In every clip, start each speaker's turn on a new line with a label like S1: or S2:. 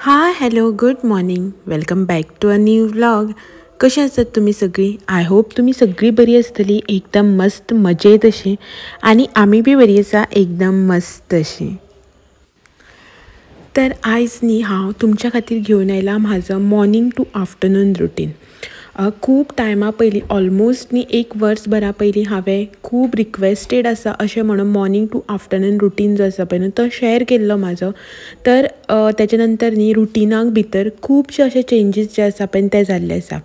S1: Hi hello good morning, welcome back to a new vlog. कशें आसात तुमी सगळीं? I hope तुमी सगळीं बरी आसतली, एकदम मस्त मजेत अशी, आनी आमी बी बरी आसा एकदम मस्त अशी. तर आयज न्ही हांव तुमच्या खातीर घेवन आयला म्हाजो मॉर्निंग टू आफ्टरनून रुटीन. खूब टायमा पयलीं, ऑलमोस्ट न्ही एक वर्स भरा पयलीं हांवें खूब रिक्वेस्टेड आसा अशें म्हणून मॉर्निंग टू आफ्टरनून रुटीन जो आसा पळय न्हू तो शेअर केल्लो म्हाजो. तर तेच्या नंतर न्ही रुटिनाक भितर खुबशे अशे चेंजीस जे आसा पळय ते जाल्ले आसा.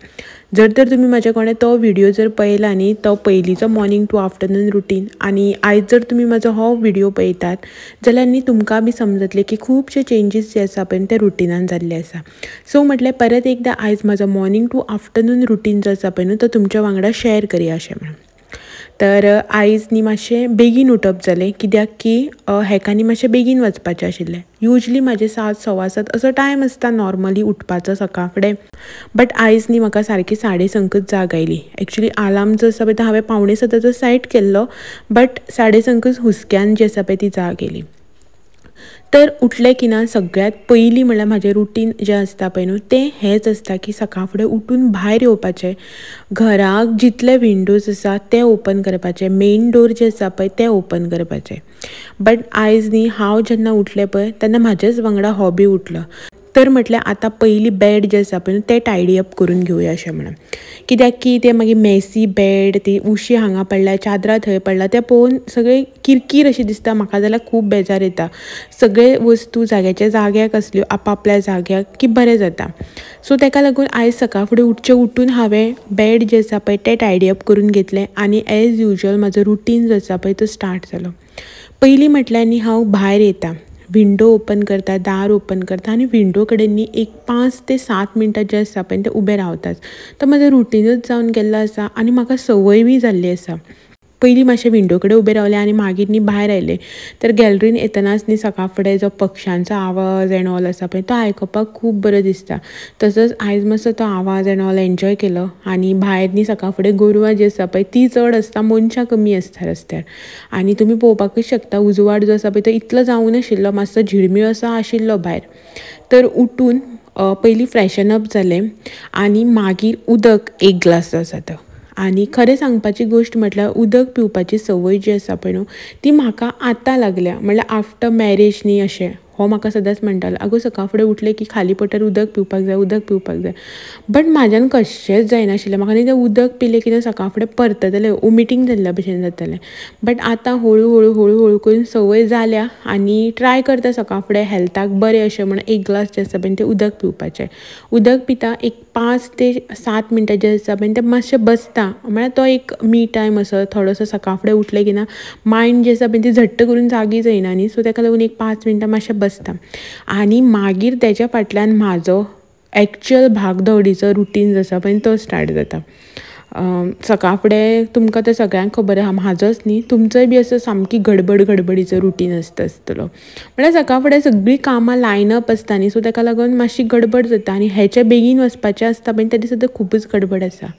S1: जर तर तुमी म्हाज्या कोणें तो व्हिडियो जर पळयला न्ही, तो पयलींचो मॉर्निंग टू आफ्टरनून रुटीन, आनी आयज जर तुमी म्हाजो हो व्हिडियो पळयतात जाल्यार न्ही तुमकां बी समजतलें की खुबशे चेंजीस जे आसा पळय ते रुटिनान जाल्ले आसा. सो म्हटलें परत एकदां आयज म्हाजो मॉर्निंग टू आफ्टरनून रुटीन जो आसा पळय न्हू तो तुमच्या वांगडा शेअर करया अशें म्हणून. तर आयज न्ही मातशें बेगीन उठप जालें, कित्याक की हेका न्ही मातशें बेगीन वचपाचें आशिल्लें. युजली म्हाजें 7 सव्वा 7 असो टायम आसता नॉर्मली उठपाचो सकाळ फुडें, बट आयज न्ही म्हाका सारकी 6:30 जाग आयली. एक्चुली आलार्म जो आसा पळय तो हांवें 6:45 सेट केल्लो, बट 6:30 हुस्क्यान जी आसा पळय ती जाग आयली. तर उठलें की ना सगळ्यांत पयलीं म्हणल्यार म्हाजें रुटीन जें आसता पळय न्हू तें हेंच आसता की सकाळ फुडें उठून भायर येवपाचें, घराक जितले विंडोज आसा ते ओपन करपाचे, मेन डोर जे आसा पळय ते ओपन करपाचे. बट आयज न्ही हांव जेन्ना उठलें पळय तेन्ना म्हाजेच वांगडा हो बी उठलो. तर म्हटलें आतां पयलीं बेड जें आसा पळय तें टायडी अप करून घेवया अशें म्हणून, कित्याक की तें मागीर मेसी बेड, ती उशी हांगा पडल्या, चादरां थंय पडल्या, तें पळोवन सगळें किरकीर अशें दिसता. म्हाका जाल्यार खूब बेजार येता. सगळे वस्तू जाग्याच्या जाग्याक आसल्यो आपापल्या जाग्याक की बरें जाता. सो तेका लागून आयज सकाळ फुडें उठचें उठून हांवें बेड जें आसा पळय तें टायडी अप करून घेतलें आनी एज युजल म्हाजो रुटीन जो आसा पळय तो स्टार्ट जालो. पयलीं म्हटल्यार न्ही हांव भायर येता, विंडो ओपन करता, दार ओपन करता आनी विंडो कडेन न्ही एक 5 ते 7 मिनटां जे आसा पळय ते उबे रावताच. तो म्हाजो रुटीनूच जावन गेल्लो आसा आनी म्हाका संवय बी जाल्ली आसा. पयलीं मातशें विंडो कडेन उबें रावलें आनी मागीर न्ही भायर आयलें. तर गॅलरीन येतनाच न्ही सकाळ फुडें जो पक्ष्यांचो आवाज एंड ऑल आसा पळय तो आयकुपाक खूब बरो दिसता. तसोच आयज मातसो तो आवाज एंड ऑल एन्जॉय केलो. आनी भायर न्ही सकाळ फुडें गोरवां जी आसा पळय ती चड आसता, मनशां कमी आसता रस्त्यार. आनी तुमी पळोवपाकूच शकता उजवाड जो आसा पळय तो इतलो जावनाशिल्लो, मातसो झिळमीळ असो आशिल्लो भायर. तर उठून पयलीं फ्रेशन अप जालें आनी मागीर उदक एक ग्लास जो आसा तो. आनी खरें सांगपाची गोश्ट म्हटल्यार उदक पिवपाची संवय जी आसा पळय न्हू ती म्हाका आतां लागल्या, म्हणल्यार आफ्टर मॅरेज न्ही अशें. हो म्हाका सदांच म्हणटालो, आगो सकाळ फुडें उठलें की खाली पोटार उदक पिवपाक जाय, उदक पिवपाक जाय. बट म्हाज्यान कशेंच जायनाशिल्लें. म्हाका न्ही तें उदक पिलें की सकाळ फुडें परततलें, वोमिटींग जाल्ल्या भशेन जातालें. बट आतां हळू हळू हळू हळू करून संवय जाल्या आनी ट्राय करता सकाळ फुडें हेल्थाक बरें अशें म्हणून एक ग्लास जें आसा पळय तें उदक पिवपाचें. उदक पिता एक 5 ते 7 मिनटां जें आसा पळय तें मातशें बसता, म्हळ्यार तो एक मी टायम असो थोडोसो. सकाळ फुडें उठलें की ना मायंड जें आसा पळय तें झट्ट करून जागी जायना न्ही, सो तेका लागून एक 5 मिनटां मातशें बसता. आनी मागीर तेच्या फाटल्यान म्हाजो एक्चुअल भागदौडीचो रुटीन जो आसा पळय तो स्टार्ट जाता. सकाळ फुडें तुमकां तें सगळ्यांक खबर आहा, म्हाजोच न्ही तुमचोय बी असो सामकी गडबड गडबडीचो रुटीन आसता आसतलो. म्हळ्यार सकाळ फुडें सगळीं कामां लायन अप आसता न्ही, सो तेका लागून मातशी गडबड जाता आनी हेचे बेगीन वचपाचें आसता पळय त्या दिसा तर खुबूच गडबड आसा.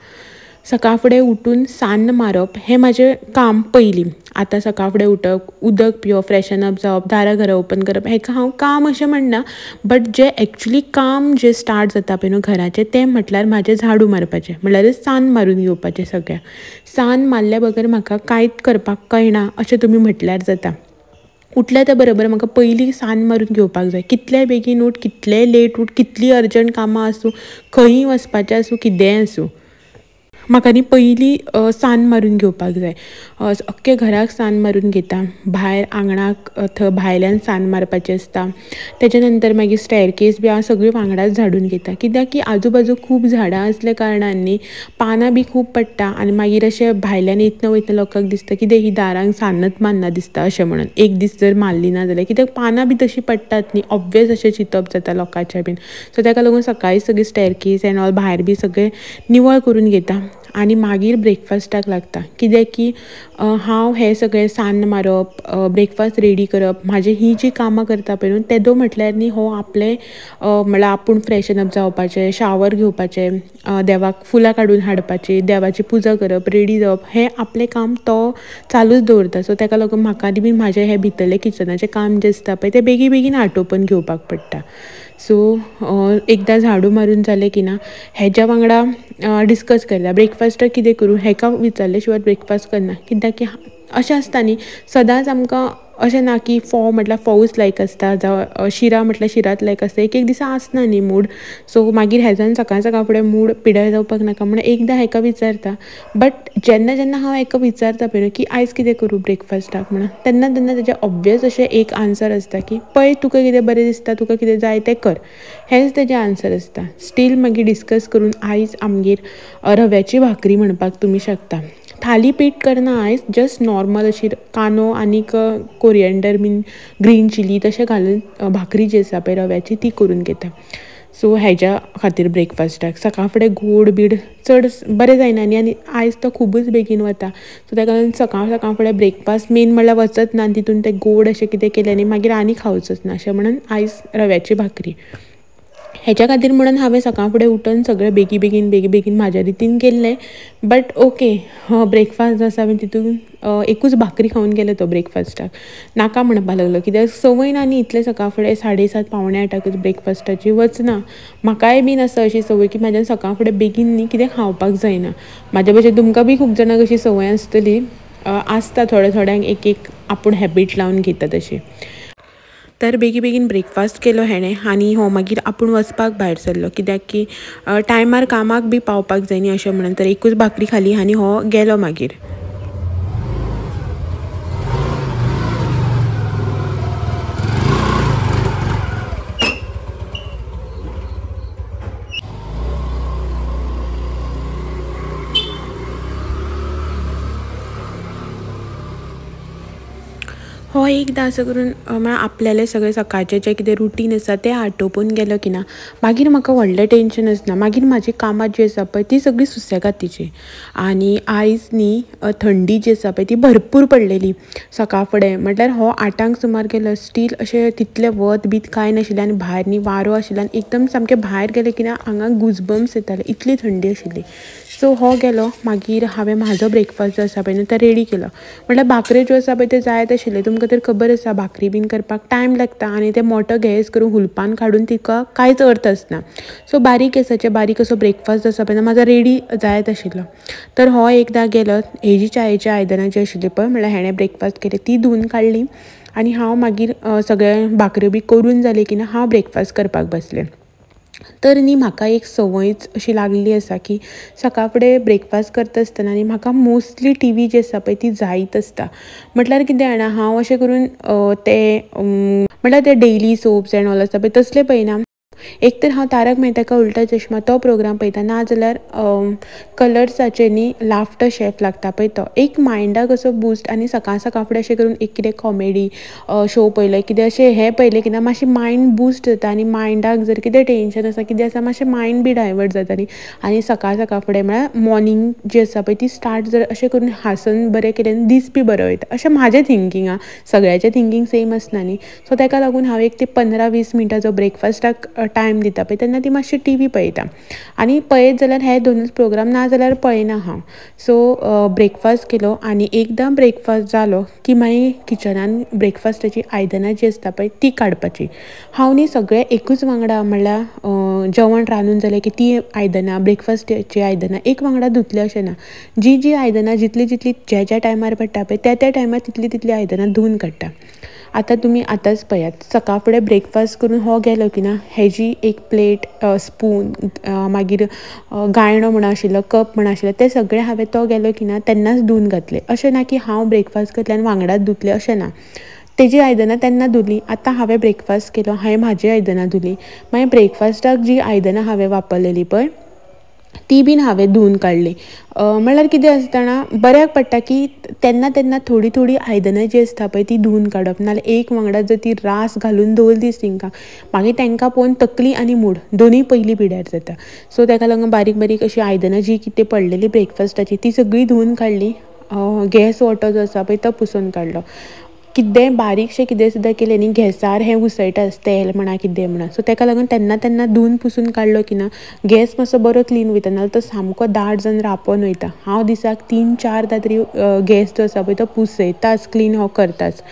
S1: सकाळ फुडें उठून सान्न मारप हें म्हाजें काम पयलीं. आतां सकाळ फुडें उठप, उदक पिवप, फ्रेशन अप जावप, दारां घरां ओपन करप हेका हांव काम अशें म्हणना, बट जें एक्चुली काम जें स्टार्ट जाता पळय न्हू घराचें तें म्हटल्यार म्हाजें झाडू मारपाचें, म्हणल्यारच सान्न मारून घेवपाचें. सगळ्याक सान्न मारल्या बगर म्हाका कांयच करपाक कळना अशें तुमी म्हटल्यार जाता. उठल्या त्या बरोबर म्हाका पयलीं सान्न मारून घेवपाक जाय. कितलेय बेगीन उठ, कितलेय लेट उठ, कितलीं अर्जंट कामां आसूं, खंयी वचपाचें आसूं, कितेंय आसूं, म्हाका न्ही पयलीं सान्न मारून घेवपाक जाय. अख्खे घराक सान्न मारून घेता, भायर आंगणाक थंय भायल्यान सान्न मारपाचें आसता. तेच्या नंतर मागीर स्टॅरकेस बी हांव सगळी वांगडाच झाडून घेता, कित्याक की आजू बाजू खूब झाडां आसल्या कारणान न्ही पानां बी खूब पडटा आनी मागीर अशें भायल्यान येतना वयतना लोकांक दिसता कितें ही दारांक सान्नच मारना दिसता अशें म्हणून. एक दीस जर मारली ना जाल्यार, कित्याक पानां बी तशीं पडटात न्ही, ऑब्वियस अशें चिंतप जाता लोकांचें बीन. सो तेका लागून सकाळीं सगळी स्टॅरकेस एंड ऑल भायर बी सगळें निवळ करून घेता आनी मागीर ब्रेकफास्टाक लागता. कित्याक की हांव हें सगळें सान्न मारप, ब्रेकफास्ट रेडी करप, म्हाजी ही जी कामां करता पळय न्हू तेदो म्हटल्यार न्ही हो आपलें म्हळ्यार आपूण फ्रेशन अप जावपाचें, शावर घेवपाचें, देवाक फुलां काडून हाडपाची, देवाची पुजा करप, रेडी जावप, हें आपलें काम तो चालूच दवरता. सो तेका लागून म्हाका बी म्हाजें हें भितरलें किचनाचें काम जें आसता पळय तें बेगीन बेगीन आटोपून घेवपाक पडटा. सो एकदां झाडू मारून जालें की ना हेज्या वांगडा डिस्कस करता ब्रेकफास्टाक कितें करूं. हेका विचारले शिवाय ब्रेकफास्ट करना, कित्याक की अशें आसता न्ही सदांच आमकां अशें ना की फोव म्हटल्यार फोवूच लायक आसता, जावं शिरा म्हटल्यार शिराच लायक आसता. एक एक दिसा आसना न्ही मूड. सो मागीर हेजान सकाळ सकाळ फुडें मूड पिड्यार जावपाक नाका म्हणून एकदां हेका विचारता. बट जेन्ना जेन्ना हांव हेका विचारता पळय की आयज कितें करूं ब्रेकफास्टाक म्हणून, तेन्ना तेन्ना तेजें ऑब्वियस अशें एक आन्सर आसता की पळय तुका कितें बरें दिसता, तुका कितें जाय तें कर, हेंच तेजें आन्सर आसता. स्टील मागीर डिस्कस करून आयज आमगेर रव्याची भाकरी म्हणपाक तुमी शकता. थाली पीठ करना आयज, जस्ट नॉर्मल अशी कांदो आनीक कोरियंडर बीन ग्रीन चिली तशें घालून भाकरी जी आसा पळय रव्याची ती करून घेता. सो हेज्या खातीर ब्रेकफास्टाक सकाळ फुडें गोड बीड चड बरें जायना न्ही, आनी आयज तो खुबूच बेगीन वता. सो ताका लागून सकाळ सकाळ फुडें ब्रेकफास्ट मेन म्हणल्यार वचत ना, आनी तितून तें गोड अशें कितें केलें न्ही मागीर आनी खावचोच ना, अशें म्हणून आयज रव्याची भाकरी. हेच्या खातीर म्हणून हांवें सकाळ फुडें उठून सगळें बेगी बेगीन बेगी बेगीन म्हाज्या रितीन केल्लें. बट ओके, ब्रेकफास्ट जो आसा हांवें तितून एकूच भाकरी खावन गेलो तो ब्रेकफास्टाक. नाका म्हणपाक लागलो कित्याक संवय ना न्ही इतलें सकाळ फुडें 7:30 7:45 ब्रेकफास्टाची वचना. म्हाकाय बीन आसा अशी संवय की म्हाज्यान सकाळ फुडें बेगीन न्ही कितें खावपाक जायना. म्हाज्या भशेन तुमकां बी खूब जाणांक अशी संवय आसतली, आसता थोड्या थोड्यांक एक एक आपूण हॅबीट लावन घेता तशी. तर बेगी बेगीन ब्रेकफास्ट केलो हेणें आनी हो मागीर आपूण वचपाक भायर सरलो, कित्याक की टायमार कामाक बी पावपाक जाय न्ही अशें म्हणून. तर एकूच भाकरी खाली आनी हो गेलो मागीर. हो एकदां असो करून म्हळ्यार आपल्यालें सगळें सकाळचें जें कितें रुटीन आसा तें आटोपून गेलो की ना मागीर म्हाका व्हडलें टेंशन आसना. मागीर म्हाजी कामां जी आसा पळय ती सगळीं सुसेगातीची. आनी आयज न्ही थंडी जी आसा पळय ती भरपूर पडलेली सकाळ फुडें, म्हटल्यार हो 8 सुमार गेलो स्टील अशें तितलें वत बीत कांय नाशिल्लें आनी भायर न्ही वारो आशिल्लो आनी एकदम सामकें भायर गेलें की ना हांगा गुजबम्स येताले, इतली थंडी आशिल्ली. सो हो गेलो मागीर हांवें म्हाजो ब्रेकफास्ट जो आसा पळय न्हू तो रेडी केलो. म्हटल्यार भाकऱ्यो ज्यो आसा पळय त्यो जायत आशिल्ल्यो. तुमकां तर खबर आसा भाकरी बीन करपाक टायम लागता आनी ते मोटो गॅस करून हुलपान काडून तिका कांयच अर्थ आसना. सो बारीक गॅसाचेर बारीक असो ब्रेकफास्ट जो आसा पळय म्हाजो रेडी जायत आशिल्लो. तर हो एकदां गेलो, हेजी च्यायेची आयदनां जी आशिल्ली पळय म्हळ्यार हेणें ब्रेकफास्ट केलें ती धुवन काडली आनी हांव मागीर सगळें भाकऱ्यो बी करून जालें की ना हांव ब्रेकफास्ट करपाक बसलें. तर न्ही म्हाका एक संवयच अशी लागली आसा की सकाळ फुडें ब्रेकफास्ट करता आसतना न्ही म्हाका मोस्टली टी व्ही जी आसा पळय ती जायत आसता. म्हटल्यार कितें जाणा हांव अशें करून ते म्हटल्यार ते डेली सोप्स एंड ऑल आसता पळय तसलें पळयना. एक तर हांव तारक मेहता का उल्टा चश्मा तो प्रोग्राम पळयता, ना जाल्यार कलर्साचे न्ही लाफ्टर शेफ लागता पळय तो एक मायंडाक असो बुस्ट. आनी सकाळ सकाळ फुडें अशें करून एक कितें कॉमेडी शो पळयलो कितें अशें हें पळयलें की ना मातशें मायंड बुस्ट जाता आनी मायंडाक जर कितें टेंशन आसा कितें आसा मातशें मायंड बी डायवर्ट जाता न्ही. आनी सकाळ सकाळ फुडें म्हळ्यार मॉर्निंग जी आसा पळय ती स्टार्ट जर अशें करून हांसून बरें केलें दीस बी बरो वयता अशें म्हाजें थिंकींग आं. सगळ्याचें थिंकींग सेम आसना न्ही. सो ताका लागून हांव एक ते 15-20 मिनटां जो ब्रेकफास्टाक टायम दिता पळय तेन्ना ती मातशी टी व्ही पळयता आनी पळयत जाल्यार हे दोनूच प्रोग्राम, ना जाल्यार पळयना हांव. सो ब्रेकफास्ट केलो आनी एकदां ब्रेकफास्ट जालो की मागीर किचनान ब्रेकफास्टाची आयदनां जी आसता पळय ती काडपाची. हांव न्ही सगळें एकूच वांगडा म्हणल्यार जेवण रांदून जालें की ती आयदनां ब्रेकफास्टाची आयदनां एक वांगडा धुतलें अशें ना. जी जी आयदनां जितली जितली ज्या ज्या टायमार पडटा पळय त्या त्या टायमार तितली तितली आयदनां धुवन काडटा. आतां तुमी आतांच पळयात सकाळ फुडें ब्रेकफास्ट करून हो गेलो की ना हेजी एक प्लेट स्पून मागीर गायणो म्हण आशिल्लो कप म्हण आशिल्लो ते सगळें हांवें तो गेलो की ना तेन्नाच धुवन घातलें. अशें ना की हांव ब्रेकफास्ट करतलें आनी वांगडाच धुतलें अशें ना. तेजी आयदनां तेन्ना धुलीं. आतां हांवें ब्रेकफास्ट केलो, हांवें म्हाजी आयदनां धुलीं. मागीर ब्रेकफास्टाक जी आयदनां हांवें वापरलेली पळय ती बीन हांवें धुवन काडली. म्हणल्यार कितें आसतना बऱ्याक पडटा की तेन्ना तेन्ना थोडी थोडी आयदनां जी आसता पळय ती धुवन काडप, नाजाल्यार एक वांगडा जर ती रास घालून दवरली सिंकाक मागीर तांकां पळोवन तकली आनी मूड दोनूय पयलीं पिड्यार जाता. सो ताका लागून बारीक बारीक अशी आयदनां जी कितें पडलेली ब्रेकफास्टाची ती सगळी धुवन काडली. गॅस ओटो जो आसा पळय तो पुसून काडलो. कितेंय बारीकशें कितें सुद्दां केलें न्ही गॅसार हें उसळटा, तेल म्हणा कितें म्हणा. सो ताका लागून तेन्ना तेन्ना धुवन पुसून काडलो की ना गॅस मातसो बरो क्लीन वयता, नाजाल्यार तो सामको दाट जावन रांपोन वयता. हांव दिसाक 3-4 तरी गॅस जो आसा पळय तो पुसयताच, क्लीन हो करताच.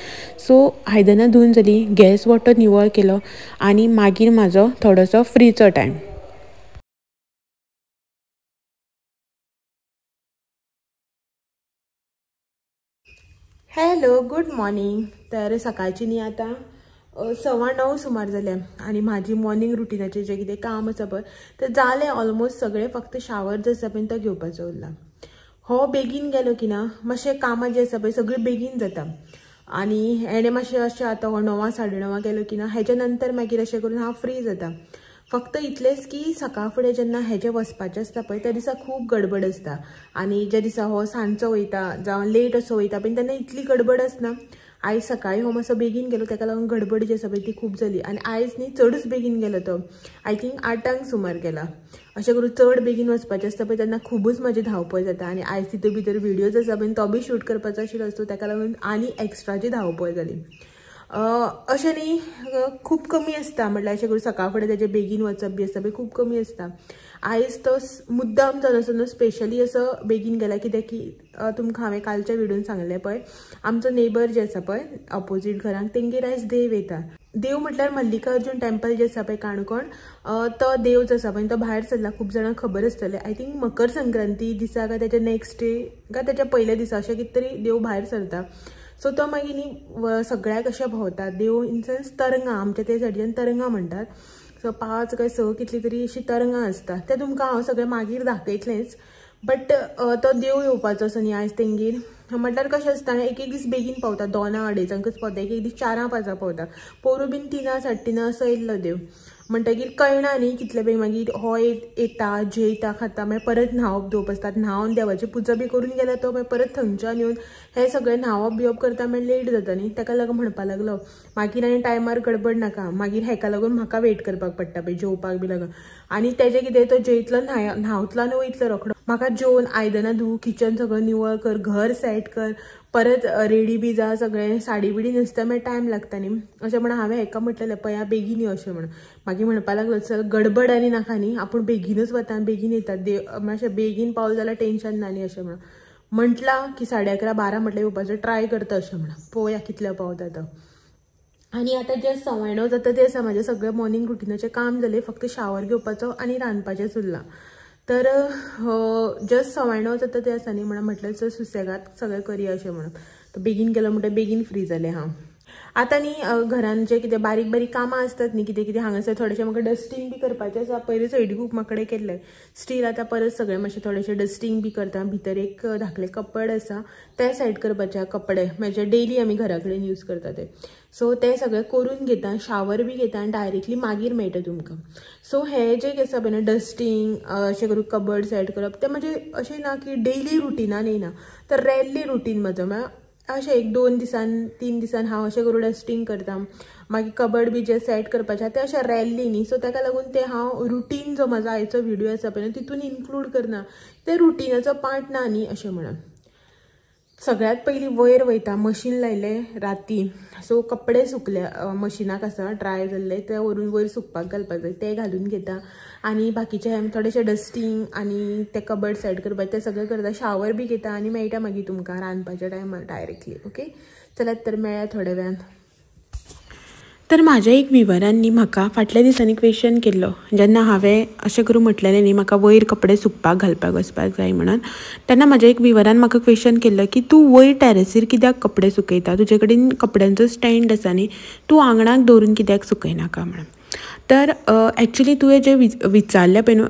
S1: सो आयदनां धुवन जाली, गॅस वट्टो निवळ केलो आनी मागीर म्हाजो थोडोसो फ्रीचो टायम. Hello good morning. तर सकाळची न्ही आतां 9:15 सुमार जाल्या आनी म्हाजी मॉर्निंग रुटिनाचें जें कितें काम आसा पळय तें जालें ऑलमोस्ट सगळें, फक्त शावर जो आसा पळय तो घेवपाचो उरला. हो बेगीन गेलो की ना मातशें कामां जीं आसा पळय सगळीं बेगीन जाता आनी हेणें मातशें अशें आतां हो 9 साडे 9 गेलो की ना हेच्या नंतर मागीर अशें करून हांव फ्री जाता. फक्त इतलेंच की सकाळ फुडें जेन्ना हेजें वचपाचें आसता पळय त्या दिसा खूब गडबड आसता आनी ज्या दिसा हो सांजचो वयता जावं लेट असो वयता पळय तेन्ना इतली गडबड आसना. आयज सकाळी हो मातसो बेगीन गेलो ताका लागून गडबड जी आसा पळय ती खूब जाली आनी आयज न्ही चडूच बेगीन गेलो तो, I think 8 सुमार गेला. अशें करून चड बेगीन वचपाचें आसता पळय तेन्ना खुबूच म्हाजी धांवपळ जाता आनी आयज तितून भितर व्हिडियोज आसा पळय तो बी शूट करपाचो आशिल्लो आसतो ताका लागून आनी एक्स्ट्राची धांवपळ जाली. अशें न्ही खूब कमी आसता, म्हटल्यार अशें करून सकाळ फुडें तेजें बेगीन वचप बी आसता पळय खूब कमी आसता. आयज तो मुद्दाम जावन आसो न्हू स्पेशली असो बेगीन गेला कित्याक की तुमकां हांवें कालच्या व्हिडियोन सांगलें पळय आमचो नेबर जे आसा पळय ऑपोजीट घरांक तेंगेर आयज देव येता. देव म्हटल्यार मल्लिकार्जून टेम्पल जे आसा पळय काणकोण, तो देव जो आसा पळय तो भायर सरला, खूब जाणांक खबर आसतलें. I think Makar Sankranti दिसा काय तेच्या नेक्स्ट डे काय तेच्या पयल्या दिसा अशें कितें तरी देव भायर सरता. सो तो मागीर न्ही सगळ्याक अशें भोंवता देव, इन सेन्स तरंगां, आमच्या ते सायडीच्यान तरंगां म्हणटात. सो 5 काय 6 कितली तरी अशी तरंगां आसता, तें तुमकां हांव सगळें मागीर दाखयतलेंच. बट तो देव येवपाचो आसा न्ही आयज तेंगेर, म्हटल्यार कशें आसता एक एक दीस बेगीन पावता, 2 अडेजांकच पावता, एक एक दीस 4 5 पावता, पोरूं बीन 3 साडे 3 असो येयल्लो देव. म्हणटगीर कळना न्ही कितले बेगीन मागीर हो येता जेयता खाता, मागीर परत न्हांवप धुवप आसता, न्हांवन देवाची पुजा बी करून गेला तो मागीर परत थंयच्यान येवन हें सगळें न्हांवप बिवप करता मागीर लेट जाता न्ही. ताका लागून म्हणपा लागलो मागीर आनी टायमार गडबड नाका, मागीर हेका लागून म्हाका वेट करपाक पडटा पळय जेवपाक बी लागून. आनी तेजें कितें तो जेयतलो न्हांवतलो आनी वयतलो रोखडो, म्हाका जेवन आयदनां धूव, किचन सगळें निवळ कर, घर सेट कर, परत रेडी बी जा, सगळें साडी बिडी न्हेसता मागीर टायम लागता न्ही. अशें म्हणून हांवें हेका म्हटलेलें पळय बेगीन यो अशें म्हणून. मागीर म्हणपा लागलो चल गडबड आनी नाका न्ही, आपूण बेगीनच वता आनी बेगीन येता, देव मातशें बेगीन पावल जाल्यार टेंशन ना न्ही अशें म्हणून म्हटलां की 11:30 12 म्हटल्यार येवपाचो ट्राय करता अशें म्हणून, पळोवया कितल्या पावता तो. आनी आतां जस्ट 9:15 जाता ते आसा म्हाजें सगळें मॉर्निंग रुटिनाचें काम जालें, फक्त शावर घेवपाचो आनी रांदपाचेंच उरलां. तर जस्ट 9:15 जाता ते आसा न्ही म्हणून म्हटलें चल सुसेगाद सगळें करया अशें म्हणून. तर बेगीन गेलो म्हणटगीर बेगीन फ्री जालें हांव. आतां न्ही घरान जे कितें बारीक बारीक कामां आसतात न्ही कितें कितें हांगासर थोडेशें म्हाका डस्टींग बी करपाचें आसा, पयलीं सायडीक म्हाका कडेन केल्लें स्टील आतां परत सगळें मातशें थोडेशें डस्टींग बी करता. भितर एक धाकलें कपड आसा तें सायड करपाचें, कपडे म्हणजे डेली आमी घरा कडेन यूज करता ते. सो ते सगळें करून घेता, शावर बी घेता आनी डायरेक्टली मागीर मेळटा तुमकां. सो हें जें आसा पळय न्हू डस्टींग अशें करून कबर्ड सायड करप तें म्हणजे अशें ना की डेली रुटिनान येयना, तर रेरली रुटीन म्हजो, म्हळ्यार अशें 1-2 दिसान 3 दिसान हांव अशें करून डस्टींग करता, मागीर कबर्ड बी जे सेट करपाचें तें अशें रेरली न्ही. सो ताका लागून तें हांव रुटीन जो म्हाजो आयचो व्हिडियो आसा पळय तितून इन्क्लूड करना, तें रुटिनाचो पार्ट ना न्ही अशें म्हणून. सगळ्यात पयलीं वयर वयता, मशीन लायलें राती, सो कपडे सुकले मशिनाक आसा ड्राय जाल्ले ते व्हरून वयर सुकपाक घालपाक जाय ते घालून घेता आनी बाकीचे थोडेशे डस्टींग आनी ते कबर्ड सेट करपाक ते सगळें करता, शावर बी घेता आनी मेळटा मागीर तुमकां रांदपाच्या टायमार डायरेक्टली. ओके चलात तर मेळ्या थोड्या वेळान. तर म्हाज्या एक विवरान न्ही म्हाका फाटल्या दिसांनी क्वेश्चन केल्लो, जेन्ना हांवें अशें करून म्हटलेलें न्ही म्हाका वयर कपडे सुकपाक घालपाक वचपाक जाय म्हणून, तेन्ना म्हाज्या एक विवरान म्हाका क्वेश्चन केल्लो की तूं वयर टॅरसीर कित्याक कपडे सुकयता, तुजे कडेन कपड्यांचो स्टँड आसा न्ही, तूं आंगणाक दवरून कित्याक सुकयनाका म्हणून. तर एक्चुली तुवें जें विचारलें पळय न्हू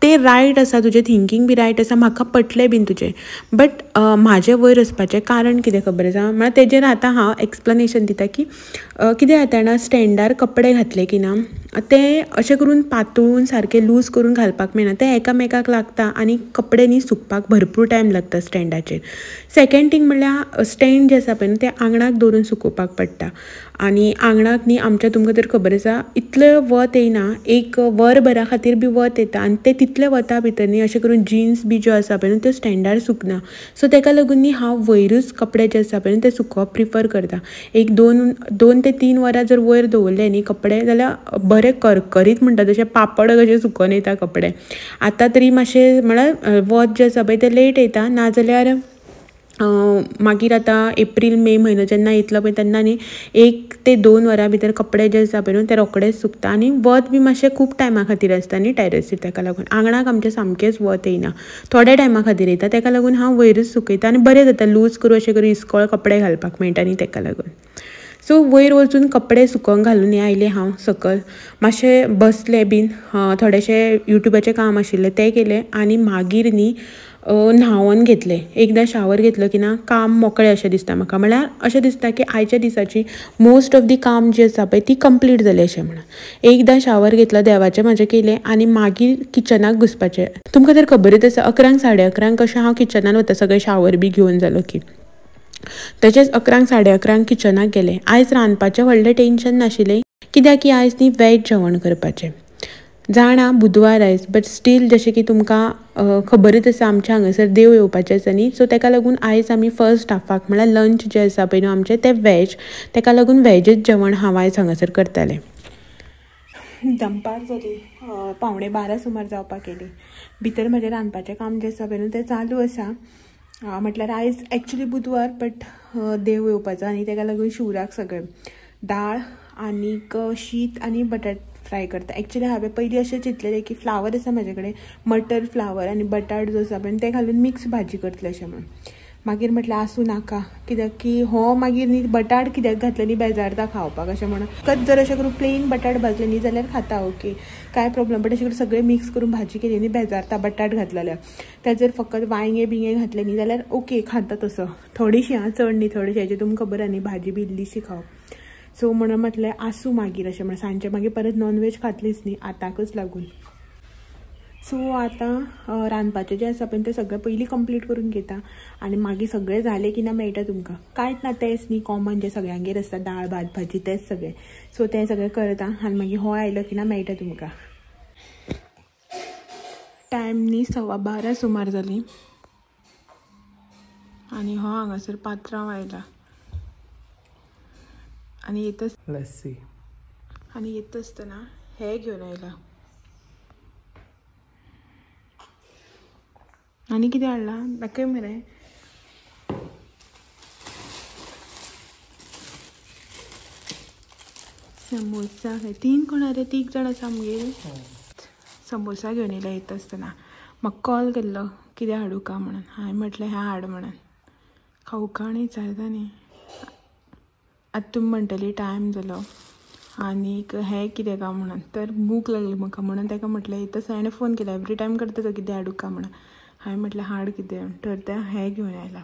S1: ते रायट आसा, तुजें थिंकींग बी रायट आसा, म्हाका पटलें बीन तुजें, बट म्हाजें वयर वचपाचें कारण कितें खबर आसा, म्हळ्यार तेजेर आतां हांव एक्सप्लेनेशन दिता की कितें जाता जाणा, स्टँडार कपडे घातले की ना ते अशें करून पातळून सारके लूज करून घालपाक मेळना, ते एकामेकाक लागता आनी कपडे न्ही सुकपाक भरपूर टायम लागता स्टँडाचेर. सेकेंड थींग म्हणल्यार स्टँड जे आसा पळय न्हू ते आंगणाक दवरून सुकोवपाक पडटा आनी आंगणाक न्ही आमच्या तुमकां तर खबर आसा इतलें वत येयना, एक वरभरा खातीर बी वत येता आनी ते इतले वता भितर न्ही अशें करून जिन्स बी ज्यो आसा पळय न्हू त्यो स्टँडार सुकना. सो तेका लागून न्ही हांव वयरूच कपडे जे आसा पळय न्हू ते सुकोवप प्रिफर करता. एक 2 ते 3 वरां जर वयर दवरले न्ही कपडे जाल्यार बरे करकरीत म्हणटा तशें पापड कशें सुकोन येता कपडे. आतां तरी मातशें म्हळ्यार वत जें आसा पळय तें लेट येता, नाजाल्यार मागीर आतां एप्रील मे म्हयनो जेन्ना येतलो पळय तेन्ना न्ही 1 ते 2 वरां भितर कपडे जे आसा पळय न्हू ते रोखडेच सुकता. आनी वत बी मातशें खूब टायमा खातीर आसता न्ही टॅरसीर, तेका लागून आंगणाक आमचें सामकेंच वत येयना, थोड्या टायमा खातीर येता, तेका लागून हांव वयरूच सुकयता आनी बरें जाता लूज करूं अशें करूं इस्कोळ कपडे घालपाक मेळटा न्ही तेका लागून. सो वयर वचून कपडे सुकोवंक घालून आयलें हांव सकयल, मातशें बसलें बीन, थोडेशें युट्यूबाचें काम आशिल्लें तें केलें आनी मागीर न्ही न्हांवन घेतलें. एकदां शावर घेतलो की ना काम मोकळें अशें दिसता म्हाका, म्हळ्यार अशें दिसता की आयच्या दिसाची मोस्ट ऑफ the काम जी आसा पळय ती कंप्लीट जाली अशें म्हणून. एकदां शावर घेतलो, देवाचें म्हाजें केलें आनी मागीर किचनाक घुसपाचें. तुमकां तर खबरच आसा 11 साडे 11 कशें हांव किचनान वता सगळें शावर बी घेवन जालो की. तशेंच 11 साडे 11 किचनाक गेलें. आयज रांदपाचें व्हडलें टेंशन नाशिल्लें कित्याक की आयज न्ही वेज जेवण करपाचें. जाणा बुधवार आयज, बट स्टील जशें की तुमकां खबरच आसा आमच्या हांगासर देव येवपाचें आसा न्ही, सो तेका लागून आयज आमी फर्स्ट हाफाक म्हळ्यार लंच जें आसा पळय न्हू आमचें तें वेज, तेका लागून वेजच जेवण हांव आयज हांगासर करतालें. दनपार जाली, 11:45 सुमार जावपाक येयली. भितर म्हजें रांदपाचें काम जें आसा पळय न्हू तें चालू आसा. म्हटल्यार आयज एक्चुली बुधवार बट देव येवपाचो आनी तेका लागून शिवराक सगळें दाळ आनीक शीत आनी बटाट फ्राय करता. एक्चुली हांवें पयलीं अशें चिंतलेलें की फ्लावर आसा म्हाजे कडेन, मटर फ्लावर आनी बटाट जो आसा पळय ते घालून मिक्स भाजी करतलें अशें म्हणून. मागीर म्हटलें आसूं नाका, कित्याक की हो मागीर न्ही बटाट कित्याक घातले न्ही बेजारता खावपाक अशें म्हणून. फकत जर अशें करून प्लेन बटाट भाजले न्ही जाल्यार खाता ओके कांय प्रॉब्लम, बट अशें करून सगळें मिक्स करून भाजी केली न्ही बेजारता बटाट घातले जाल्यार. त्या जर फकत वांयगे बिंगे घातले न्ही जाल्यार ओके खाता तसो, थोडीशी आं चड न्ही थोडीशी, हेजें तुमकां खबर आहा न्ही भाजी बी इल्लीशी खावप. सो म्हणून म्हटलें आसूं मागीर अशें म्हणून, सांजचें मागीर परत नॉनवेज खातलीच न्ही आतांकच लागून. सो आतां रांदपाचें जें आसा पळय तें सगळें पयलीं कंप्लीट करून घेता आनी मागीर सगळें जालें की ना मेळटा तुमकां. कांयच ना तेंच न्ही कॉमन जें सगळ्यांगेर आसता दाळ भात भाजी तेंच सगळें. सो तें सगळें करता आनी मागीर हो आयलो की ना मेळटा तुमकां. टायम न्ही 12:15 सुमार जाली आनी हो हांगासर पात्रांव आयला आनी येतच आनी येता आसतना हे घेवन आयला. आनी कितें हाडलां दाखय मरे. समोसा 3 कोण रे, 3 जाण आसा आमगेर. समोसा घेवन येयला येता आसतना. म्हाका कॉल केल्लो कितें हाडूं का म्हणून, हांवें म्हटलें हें हाड म्हणून, खावूं का आनी विचारता न्ही. आतां तुमी म्हणटली टायम जालो आनीक हें कितें काय म्हणून, तर भूक लागली म्हाका म्हणून ताका म्हटलें येता हांवें फोन केला. एवरी टायम करता तो कितें हाडूं का म्हणून, हांवें म्हटलें हाड कितें, तर तें हें घेवन आयला.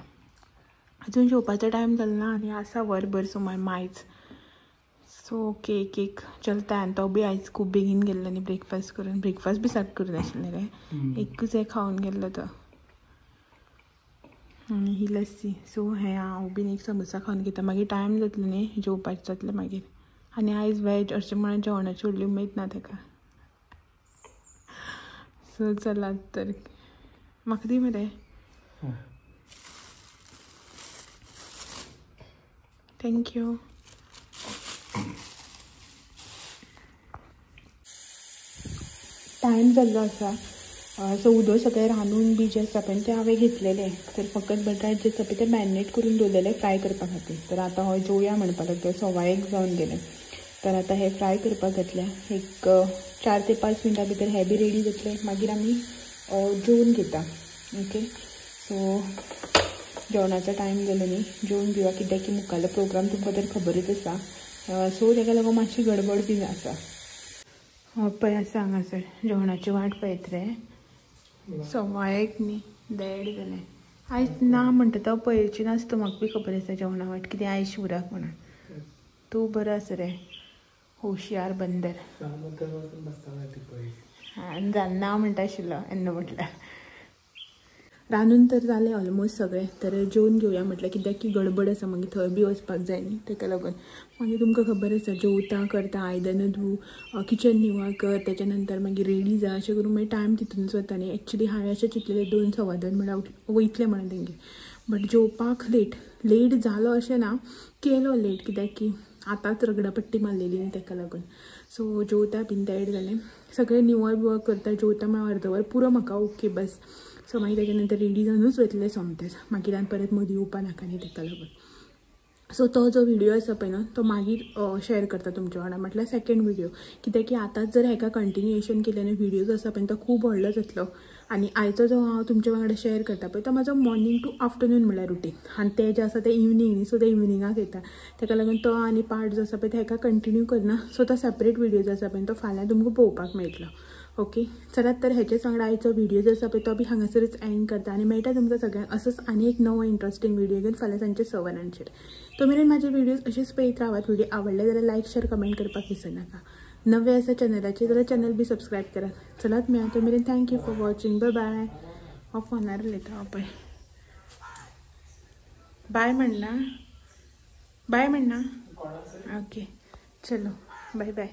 S1: अजून जेवपाचो टायम जालो ना आनी आसा वरभर सुमार मायज. सो ओके एक एक चलता. आनी तो बी आयज खूब बेगीन गेल्लो न्ही ब्रेकफास्ट करून, ब्रेकफास्ट बी सारको करून आशिल्लें रे, एकूच हें खावन गेल्लो तो. आनी ही लस्सी. सो हें हांव बीन एक समोसा खावन घेता, मागीर टायम जातलो न्ही जेवपाचें जातलें मागीर. आनी आयज वेज अशें म्हणून जेवणाची व्हडली उमेद ना ताका. सो चलात तर म्हाका दी मरे. Thank you. Time जाल्लो आसा. सो उदक सगळें रांदून बी जें आसा पळय तें हांवें घेतलेलें, तर फकत बटाट जे आसा पळय ते मॅरिनेट करून दवरलेले फ्राय करपा खातीर. तर आतां हो जेवया म्हणपाक लागलो, 1:15 जावन गेलें. तर आतां हे फ्राय करपाक घातल्या, एक 4 ते 5 मिनटां भितर हे बी रेडी जातले, मागीर आमी जेवन घेता. ओके सो जेवणाचो टायम जालो न्ही, जेवन घेवया कित्याक की मुखाल्लो प्रोग्राम तुमकां तर खबरच आसा. सो ताका लागून मातशी गडबड बी आसा. पळय आसा हांगासर जेवणाची वाट पळयत रे. 1:15 न्ही 1:30 जालें. आयज ना म्हणटा तो पळयची नासता, म्हाका बी खबर आसा जेवणा वाट कितें आयज शिवराक म्हणून. तूं बरो आसा रे, होशियार बंदर. ना म्हणटा आशिल्लो येन्ना म्हटल्यार. रांदून तर जालें ऑलमोस्ट सगळें, तर जेवन घेवया म्हटलें कित्याक की गडबड आसा, मागीर थंय बी वचपाक जाय न्ही, ताका लागून. मागीर तुमकां खबर आसा जेवता करता, आयदनां धूव, किचन निवळ कर, तेच्या नंतर मागीर रेडी जा, अशें करून मागीर टायम तितूनच वता न्ही. एक्चुली हांवें अशें चिंतलेलें 2 सव्वा 2 म्हळ्यार वयतलें म्हणून तेंगे, बट जेवपाक लेट जालो अशें ना, केलो लेट कित्याक की आतांच रगडापट्टी मारलेली न्ही ताका लागून. सो जेवता बीन तयार जालें सगळें, निवळ बिवळ करता, जेवता म्हळ्यार अर्द वर पुरो म्हाका, ओके बस. सो मागीर तेच्या नंतर रेडी जावनूच वयतलें सोमतेंच, मागीर आनी परत मदीं येवपा नाका न्ही ताका लागून. सो तो जो व्हिडिओ आसा पळय न्हू तो मागीर शेअर करता तुमच्या वांगडा, म्हटल्यार सेकंड व्हिडिओ, कित्याक की आतांच जर हेका कंटिन्युएशन केलें न्हू व्हिडिओ जो आसा पळय तो खूब व्हडलो जातलो. आनी आयचो जो हांव तुमच्या वांगडा शेअर करता पळय तो म्हाजो मॉर्निंग टू आफ्टरनून म्हळ्यार रुटीन, आनी ते जे आसा ते इवनींग न्ही, सो ते इवनिंगाक येता, ताका लागून तो आनी पार्ट जो आसा पळय तो हेका कंटिन्यू करना. सो तो सेपरेट व्हिडिओ जो आसा पळय तो फाल्यां तुमकां पळोवपाक मेळटलो. ओके चलात तर हेचेच वांगडा आयचो व्हिडिओ जो आसा पळय तो बी हांगासरच एंड करता आनी मेळटा तुमकां सगळ्यांक असोच आनी एक नवो इंट्रस्टींग व्हिडिओ घेवन फाल्यां सांजचे 6 वरांचेर. तो मेरेन म्हाजे व्हिडियोज अशेच पळयत रावात. व्हिडिओ आवडले जाल्यार लायक शेअर कमेंट करपाक विसरनाका. नवे आसा चॅनलाचेर जाल्यार चॅनल बी सबस्क्रायब करात. चलात मेळया तो मेरेन, thank you for watching, bye bye. हांव फोनार उलयता हांव पळय, बाय म्हणना, बाय म्हणना, ओके चलो बाय बाय.